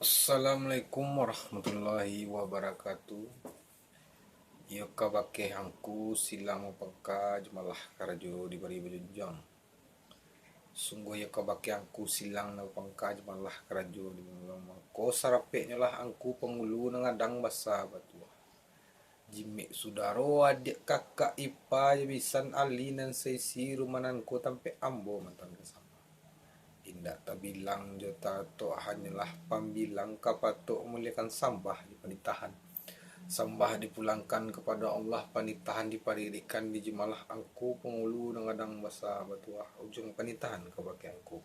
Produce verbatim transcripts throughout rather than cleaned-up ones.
Assalamualaikum warahmatullahi wabarakatuh. Iyo kabake angku silang mapangka, jumalah karajo dibari bajunjuang. Sungguah iyo kabake angku silang nan mapangka, jumalah karajo dibari bajunjuang. Mangko sarapeknyo lah angku pangulu nan gadang basa batuah. Jimek sudaro, adiak kakak ipa, jo bisan ali nan saisi rumah nan ko tampek ambo mantan ka sambah. Indak tabilang jo tatok, hanyolah pambilang ka patok muliakan sambah di panitahan. Sambah dipulangkan kapado Allah, panitahan diparirikkan di jumalah angku pangulu nan gadang basa batuah, ujuang panitahan kabake angku.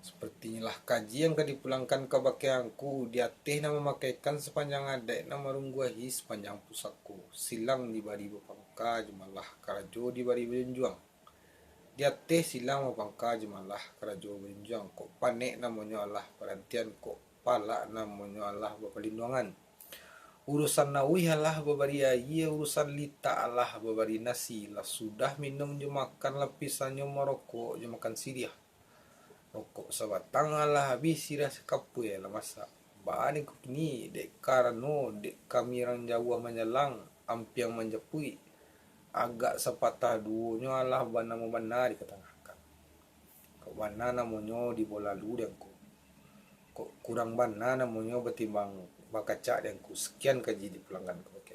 Sapartinyolah kaji nan ka dipulangkan kabake angku, di ateh nan mamakaikan sapanjang adaik nan marungguahi sapanjang pusako, silang dibari bapangka, jumalah karajo dibari bajunjuang. Di ateh silang mapangka, jumalah karajo bajunjuang, kok panek namonyo alah parantian, kok palak namonyo alah bapalinduangan. Urusan nauih alah babari aia, urusan litak alah babari nasi. Lah sudah minum jo makan, lapisannyo marokok jo makan siriah. Rokok sabatang alah abih, siriah sakapua alah masak. Baa den ko kini, dek karano dek kami rang jauah manjalang, ampiang manjapuik, agak sapatah duonyo alah bana mambana dikatangahkan. Kok bana namonyo dibawa lalu di angku. Kok kurang bana namonyo batimbang bakacak di angku. Sakian kaji dipulangkan kabake